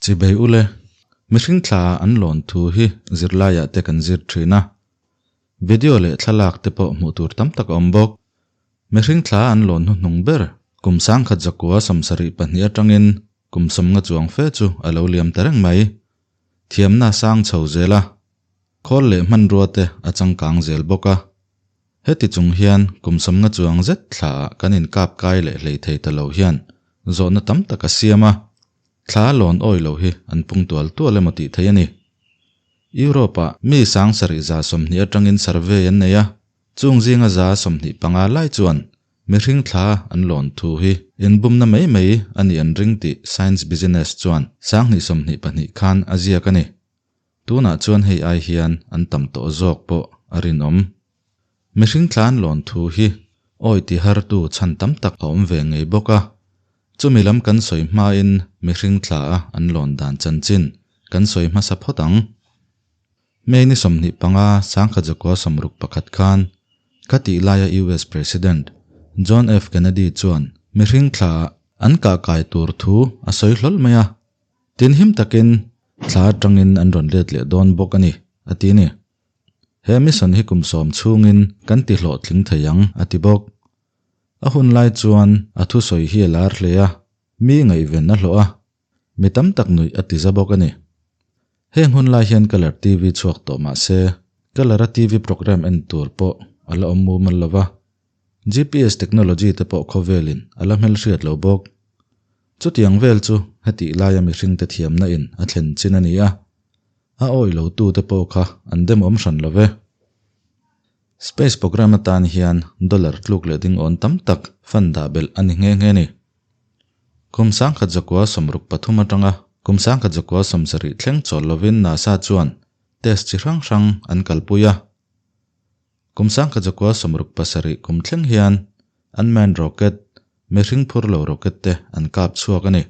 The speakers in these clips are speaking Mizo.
Chibei ule, mihring thla an lawn thu hi zirlaiah te kan zir thin a. Video leh thlalak te pawh hmuh tur tam tak a awm bawk. Mihring thla an lawn hnuhnung ber kum sangkhat zakua 72 atangin kum 50 chuang fe chu a lo liam ta reng mai. Thiamna sang chho zel a, khawl leh hmanrua te a changkang zel bawk a. Heti chung hian kum 50 chuang zet thla ah kan inkap kai leh hlei thei ta lo hian zawhna tam tak a siam a, thla lawn awi lo hi an pung tual tual emaw tih theih a ni. Europe ah mi 720 atangin survey an nei a, chung zinga 25 lai chuan mihring thla an lawn thu hi inbumna mai mai a nih an ring tih Science Business chuan 2022 khan a ziak a ni. Tunah chuan hei ai hian an tam tawh zawk pawh a rinawm. Mihring thla an lawn thu hi awi ti hartu chhan tam tak a awm ve ngei bawk a. Chumi lam kan sawi hmain mihring thla a an lawn dan chanchin kan sawi hmasa phawt ang. May ni 25 1961 khan ka tih laia US President John F Kennedy chuan mihring thla an kah kai tur thu a sawi hlawl mai a. Tin him takin thla atangin an rawn let leh dawn bawk a ni, a ti ni. He mission hi kum 10 chhungin kan ti hlawh tling thei ang, a ti bawk. A hun lai chuan a thu sawi hi a lar hle a, mi ngaihven a hlawh a, mi tam tak nuih a ti za bawk a ni. Heng hun lai hian Colour TV chhuak tawh mah se, Colour a TV program en tur pawh a la awm mumal lo va. GPS technology te pawh khawvelin a la hmelhriat lo bawk. Chutiang vel chu hetih laia mihring te thiamna in a thlen chin a ni a, a awih lo tu te pawh kha an dem awm hran lo ve. Space program atan hian dollar tluk leh ding awn tam tak fund dah belh a ni nghe nghe ni. Kum 1963 atanga kum 1970 thleng chawl lovin NASA chuan test chi hrang hrang an kalpui a. Kum 1967 kum thleng hian unmanned rocket, mihring phur lo rocket te an kap chhuak a ni.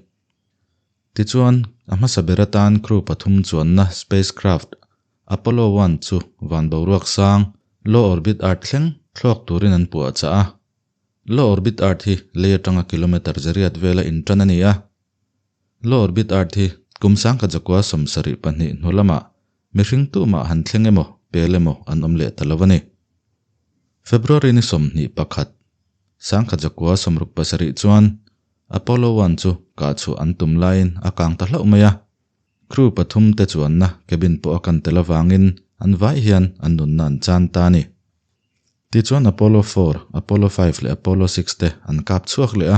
Tichuan, a hmasa ber atan crew pathum chuanna spacecraft Apollo 1 chu van boruak sang, low orbit Earth thleng thlawk turin an puah chah a. Low orbit Earth hi lei atanga kilometer zariat vela intan a ni a. Low orbit Earth hi kum 1972 hnu lamah mihring tumah han thleng emaw pel emaw an awm leh ta lo a ni. February ni 21, 1967 chuan Apollo 1 chu kah chhuah an tum laiin a kang ta hlauh mai a. Crew pathum te chuanna cabin pawh a kan tel avangin an vai hian an nunna an chan ta a ni. Tichuan Apollo 4, Apollo 5 leh Apollo 6 te an kap chhuak leh a.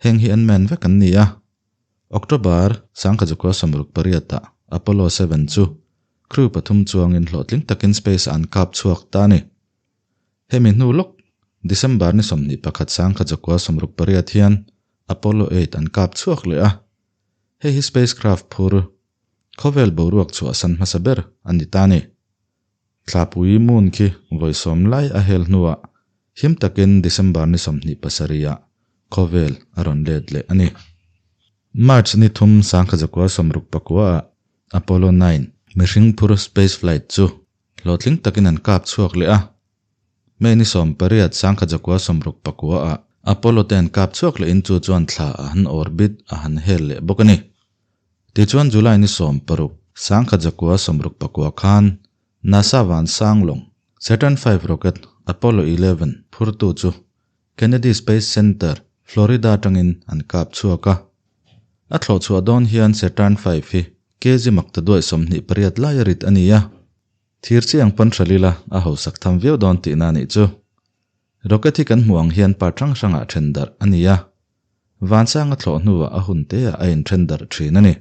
Heng hi an man vek an ni a. October 1968 ah Apollo 7 chu crew pathum chuangin hlawhtling takin space ah an kap chhuak ta a ni. Hemi hnu lawk December ni 21 1968 hian Apollo 8 an kap chhuak leh a. Hei hi spacecraft phur khawvel boruak chhuah san hmasa ber a ni ta a ni. Thlapui moon khi vawi sawm lai a hel hnuah him takin December ni 27 ah khawvel a rawn let leh a ni. March ni 3 1969 ah Apollo 9 mihring phur space flight chu hlawhtling takin an kap chhuak leh a. May ni 18 1969 ah Apollo te an kap chhuak leh in chu chuan thla a han orbit a han hel leh bawk a ni. Tichuan July ni 16 1969 khan NASA van sanglawng Saturn V rocket Apollo 11 phurtu chu Kennedy Space Center, Florida atangin an kap chhuak a. A thlawh chhuah dawn hian Saturn V hi kg mak ta duai 28 lai a rit a ni a. Thir chiang pawn hralila a hausak tham viau dawn tihna a nih chu. Rocket hi kan hmuh ang hian part hrang hrangah then darh a ni a. Vansanga thlawh hnuah a hun te ah a inthen darh thin a ni.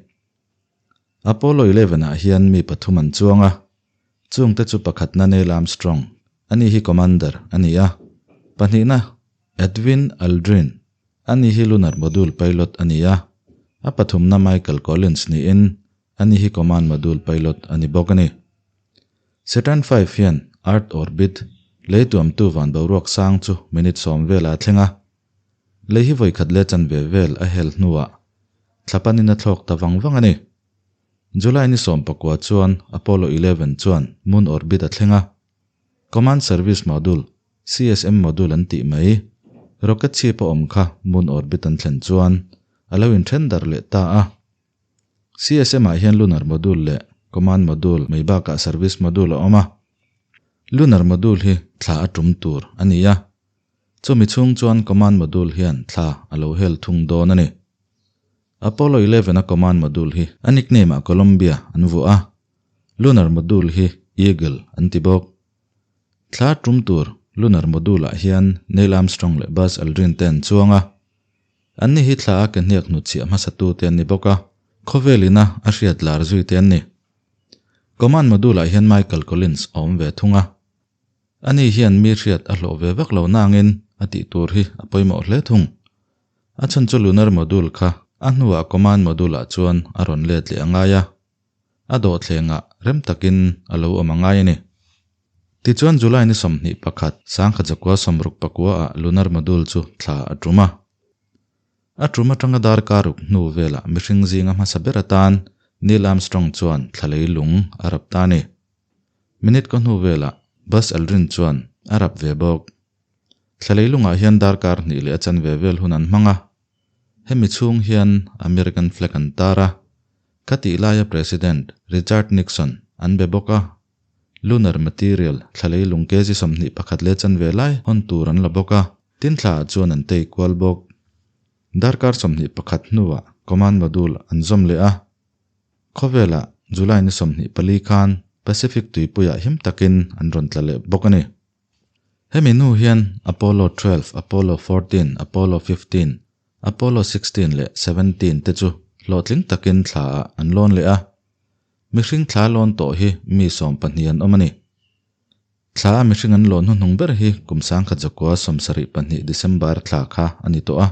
Apollo 11 ah hian mi pathum an chuang a. Chungte chu pakhatna Neil Armstrong, ani hi commander a ni a. Pahnihna Edwin Aldrin, ani hi lunar module pilot a ni a. A pathumna Michael Collins niin ani hi command module pilot a ni bawk a ni. Saturn V hian Earth orbit lei tuamtu van boruak sang chu minute 10 vel a thleng a. Lei hi vawi khat le chan ve vel a hel hnuah thlapanin a thlawk ta vang vang a ni. July ni 19 chuan Apollo 11 chuan moon orbit a thleng a. Command Service Module, CSM module an tih mai, rocket chip a awm kha moon orbit an thlen chuan a lo inthen darh leh ta a. CSM ah hian Lunar Module leh Command Module mai bakah Service Module a awm a. Lunar Module hi thla a tum tur a ni a. Chumi chhung chuan Command Module hian thla a lo hel thung dawn a ni. Apollo 11 a Command Module hi a nickname ah Columbia an vuah a. Lunar Module hi Eagle an ti bawk. Thla tum tur Lunar Module ah hian Neil Armstrong leh Buzz Aldrin te an chuang a. An ni hi thla a ke hniak hnutchhiah hmasatu te an ni bawk a, khawvel ina a hriat lar zui te an ni. Command Module ah hian Michael Collins a awm ve thung a. Ani hian mi hriat a hlawh ve vak lo nangin a tih tur hi a pawimawh hle thung. A chhan chu Lunar Module kha a hnuah Command Module ah chuan a rawn let leh a ngai a. A dawhthlengah rem takin a lo awm a ngai a ni. Tichuan July ni 21, sangkhat zakua 60 ah Lunar Module chu thla a tum a. A tum atanga darkar ruk hnu velah mihring zinga hmasa ber atan Neil Armstrong chuan thla lei lung a rap ta a ni. Minute kaw hnu velah Buzz Aldrin chuan a rap ve bawk. Thla lei lungah hian darkar hnih leh a chanve vel hun an hmang a. Hemi chhung hian American flag an tar a. Ka tih laia President Richard Nixon an be bawk a. Lunar material thla lei lung kg 21 leh chanve lai hawn tur an la bawk a, tin thla ah chuan an tei kual bawk. Darkar 21 hnuah Command Module an zawm leh a. Khawvelah July ni 24 khan Pacific tuipuiah him takin an rawn tla leh bawk a ni. Hemi hnu hian Apollo 12, Apollo 14, Apollo 15, Apollo 16 leh 17 te chu hlawhtling takin thla ah an lawn leh a. Mihring thla lawn tawh hi mi 12 an awm a ni. Thla a mihring an lawn hnuhnung ber hi kum 1972 December thla kha a ni tawh a.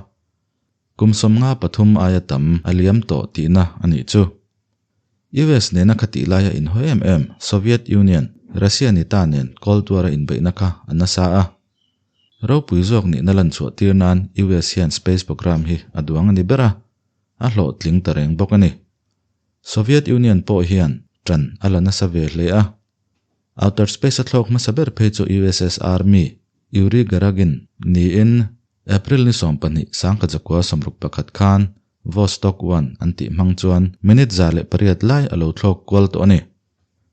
Kum 53 aia tam a liam tawh tihna a nih chu. US nena kha tih laia inhawi em em Soviet Union, Russia ni ta nen Cold War a inbeihna kha a nasa a. Ropui zawk nihna lan chhuah tir nan US hian space program hi a duang a ni ber a, a hlawhtling ta reng bawk a ni. Soviet Union pawh hian tan a la nasa ve hle a. Outer space a thlawk hmasa ber phei chu USSR mi Yuri Gagarin niin April ni 12 1961 khan Vostok 1 an tih hmang chuan minute 108 lai a lo thlawk kual tawh a ni.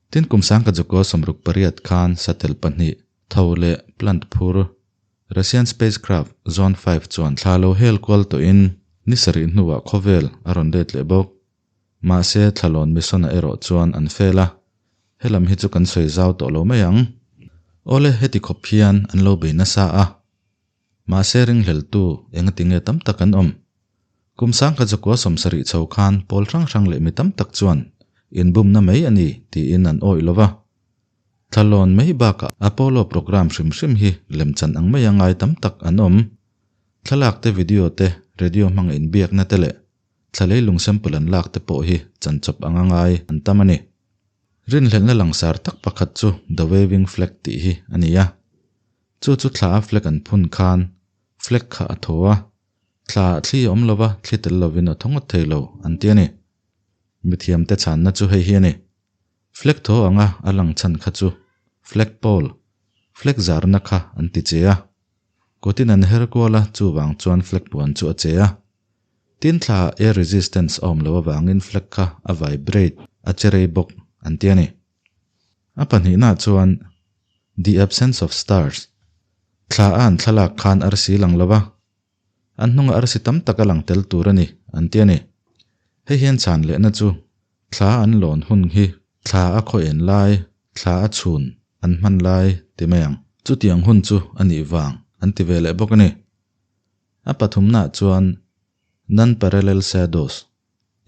Tin kum 1968 khan satel pahnih tho leh plant phur Russian spacecraft Zond 5 chuan thla lo hel kual tawhin ni sarih hnuah khawvel a rawn let leh bawk. Mahse thlalawn mission a erawh chuan an fail a. Helam hi chu kan sawi zau tawh lo mai ang. Awle heti khawp hian an lo bei nasa a. Mahse ringhlel tu enga tinge tam tak an awm. Kum 1970 chho khan pawl hrang hrang leh mi tam tak chuan inbumna mai a ni tiin an awih lova. Thlalawn mai bakah Apollo program hrim hrim hi lemchan ang maia ngai tam tak an awm. Thlalak te video te radio hmanga inbiakna te leh thla leilung sample an lak te pawh hi chanchawp anga ngai an tam a ni. Rinhlelhna langsar tak pakhat chu The Waving Flag tih hi a ni a. Chu chu thla a flag an phun khan flag kha a thaw a, thla ah thli a awm lova thli tel lovin a thaw ngawt thei lo an ti a ni. Mithiamte chhanna chu hei hi a ni. Flag thaw anga a lang chhan kha chu flag pole, flag zarna kha an ti che a. Kutin an her kual a, chuvang chuan flag puan chu a che a. Tin thla ah air resistance a awm lo avangin flag kha a vibrate, a che rei bawk an ti a ni. A pahnihna chuan The absence of stars, thla a an thlalak khan arsi lang lo va, an hnunga arsi tam tak a lang tel tur a ni an ti a ni. Hei hian chhan lehna chu thla an lawn hun hi thla a khaw en lai, thla a chhun an hman lai ti mai ang. Chutiang hun chu a nih vang an ti ve leh bawk a ni. A pathumna chuan non-parallel shadows,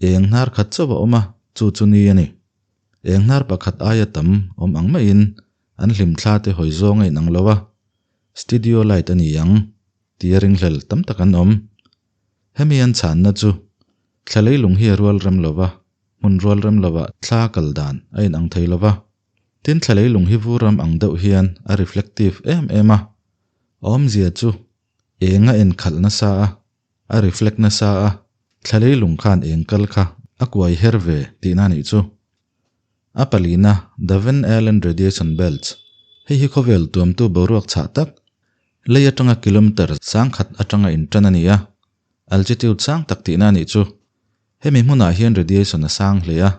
eng hnar khat chauh a awm a, chu chu ni a ni. Eng hnar pakhat aia tam awm ang maiin an hlim thla te hawi zawng a inang lo a, studio light a ni ang tia ringhlel tam tak an awm. Hemi an chhanna chu thla leilung hi a rual rem lo va, hmun rual rem lovah thla kal dan a inang thei lo va. Tin thla leilung hi vur ram ang deuh hian a reflective em em a, awmzia chu eng a enkhalh nasa a, a reflect nasa a, thla leilung khan eng kal kha a kuai her ve tihna a nih chu. A palina The Van Allen Radiation Belts, hei hi khawvel tuamtu boruak chhah tak, lei atanga kilometer 1000 atanga intan a ni a, altitude sang tak tihna a nih chu. Hemi hmunah hian radiation a sang hle a.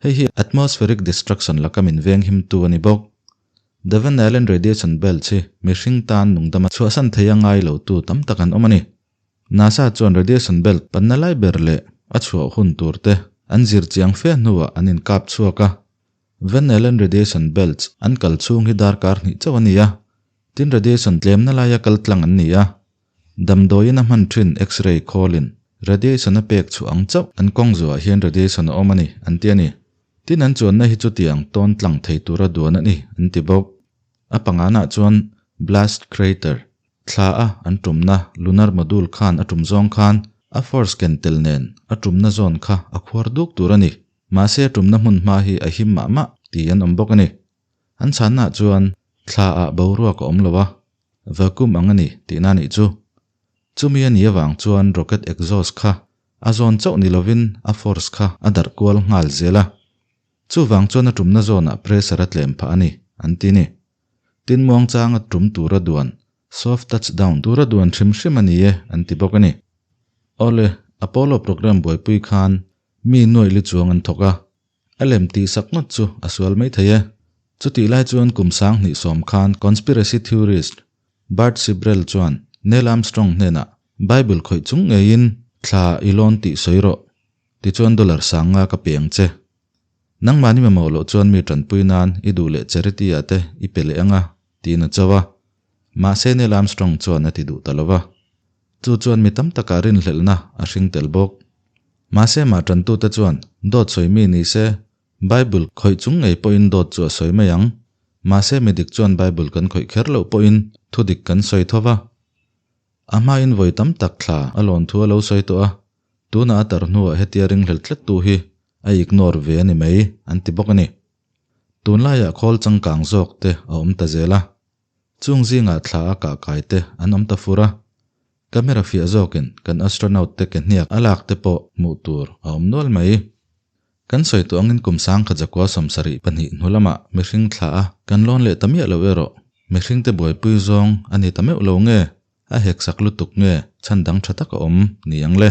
Hei hi atmospheric destruction laka min veng himtu a ni bawk. The Van Allen radiation belt hi mihring tan nungdama chhuahsan thei a ngai lotu tam tak an awm a ni. NASA chuan radiation belt panna lai ber leh a chhuah hun tur te an zir chiang fe hnuah an inkap chhuak a. Van Allen radiation belts an kal chhung hi darkar hnih chauh a ni a, tin radiation tlemna laia kal tlang an ni a. Damdawiin a hman thin X-ray khawlin radiation a pek chhuah ang chauh an kawng zuah hian radiation a awm a ni, an ti a ni. Tin an chuanna hi chutiang tawn tlang thei tura duan a ni, an ti bawk. A panganah chuan blast crater, thla a an tumna lunar module khan a tum zawng khan a force ken tel nen a tumna zawn kha a khuar duk tur a ni. Mahse a tumna hmun hma hi a him mah mah tih an awm bawk a ni. An chhannaah chuan thla ah boruak a awm lo a, Vacuum ang a ni tihna nih chu. Chumi a nih avang chuan rocket exhaust kha a zawn chauh ni lovin a force kha a darh kual nghal zel a. Chuvang chuan a tumna zawnah pressure a tlem phah a ni, an ti ni. Tin muangchanga tum tura duan, soft touch down tura duan hrim hrim a ni e, an ti bawk a ni. Awle, Apollo program buaipui khan mi nuaih li chuang an thawk a, A lem tih sak ngawt chu a sual mai thei e. Chutih lai chuan kum 2010 khan conspiracy theorist Bart Sibrel chuan Neil Armstrong hnenah Bible khawih chung ngeiin thla i lawn tih sawi rawh, tichuan dollar 5000 ka pe ang che. Nangmahni mamawh loh chuan mi tanpui nan i duh leh charity ah te i pe leh anga, tiin a cho a. Mahse Neil Armstrong chuan a ti duh ta lo va. Chu chuan mi tam takah rinhlelhna a hring tel bawk. Mahse mah tantute chuan dawt sawi mi ni se, Bible khawih chung ngei pawhin dawt chu a sawi mai ang. Mahse mi dik chuan Bible kan khawih kher loh pawhin thu dik kan sawi tho va. A hmain vawi tam tak thla a lawn thu a lo sawi tawh a, tunah a tar hnuah hetia ringhlel tlattu hi a ignore ve a ni mai an ti bawk a ni. Tunlaiah khawl changkang zawk te a awm ta zel a. Chung zingah thla a kah kai te an awm ta fur a, camera fiah zawkin kan astronaut te ke hniak a lak te pawh hmuh tur a awm nual mai. Kan sawi tawh angin kum 10,000 72 hnu lamah mihring thla a kan lawn leh ta miah lo erawh mihring te buaipui zawng a ni ta meuh lo nge, a hek sak lutuk nge chhan dang tha tak a awm ni ang le.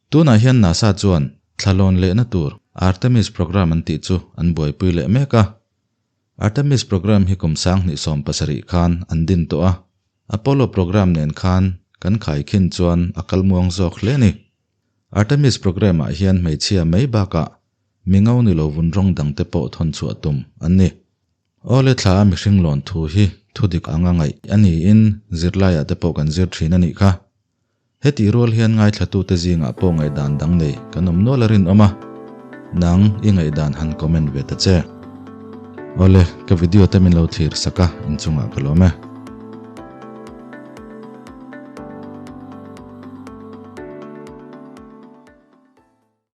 Tunah hian NASA chuan thla lawn lehna tur Artemis program an tih chu an buaipui leh mek a. Artemis program hi kum 2017 khan an din tawh a, Apollo program nen khan kan khaikhin chuan a kal muang zawk hle a ni. Artemis program ah hian hmeichhia mai bakah mi ngo ni lo vun rawng dang te pawh thawn chhuah tum an ni. Awle thla a mihring lawn thu hi thu dik anga ngaih a niin zirlaiah te pawh kan zir thin a nih kha. Hetih rual hian ngaithlatute zingah pawh ngaihdan dang nei kan awm nual a rinawm a, nang i ngaihdan han comment ve ta che. Awle, ka video te min lo thlir sak a, inchungah ka lawm e.